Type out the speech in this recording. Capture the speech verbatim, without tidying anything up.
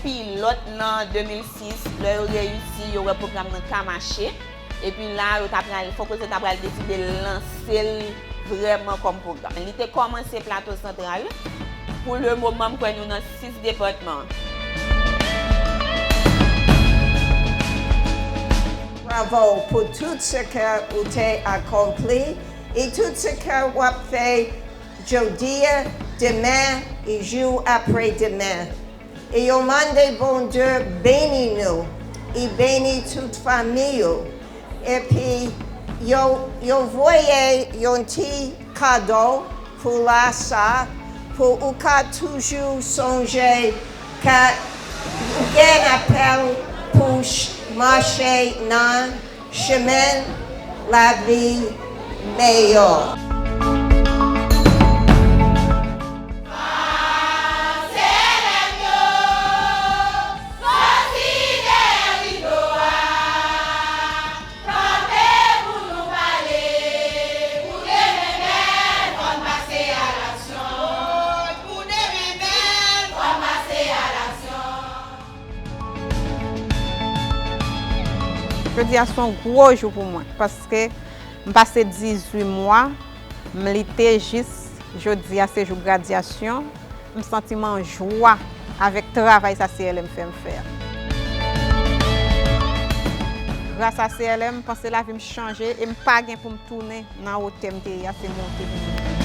pilòt nan de mil sis, lè yo reyisi, yo wè pwogram nan ka mache. Epi la, yo ta pral, Fon Koze ta pral deside lanse l vrèman kòm pwogram. Li te kòmanse Plato Santral. Pou le moman, m kwè nou nan sis depatman. Bravo pou tout sa ke ou te akonpli e tout sa ke w ap fè jodi a, demen e jou apre demen. E yo mande Bondye beni nou e beni tout fanmi yo. Epi yo, yo voye yon ti kado pou la sa, pou ou ka toujou sonje ke ou gen apèl pou mache nan chemen lavi meyè. Jodi a se yon gwo jou pou mwen, paske m pase dizuit mwa, m lite jis jodi a se jou gradyasyon, m santi m an jwa avèk travay sa C L M fè m fè a. Gras a C L M, m panse lavi m chanje e m pa gen pou m tounen nan wotè m te ye a, se monte pou m monte.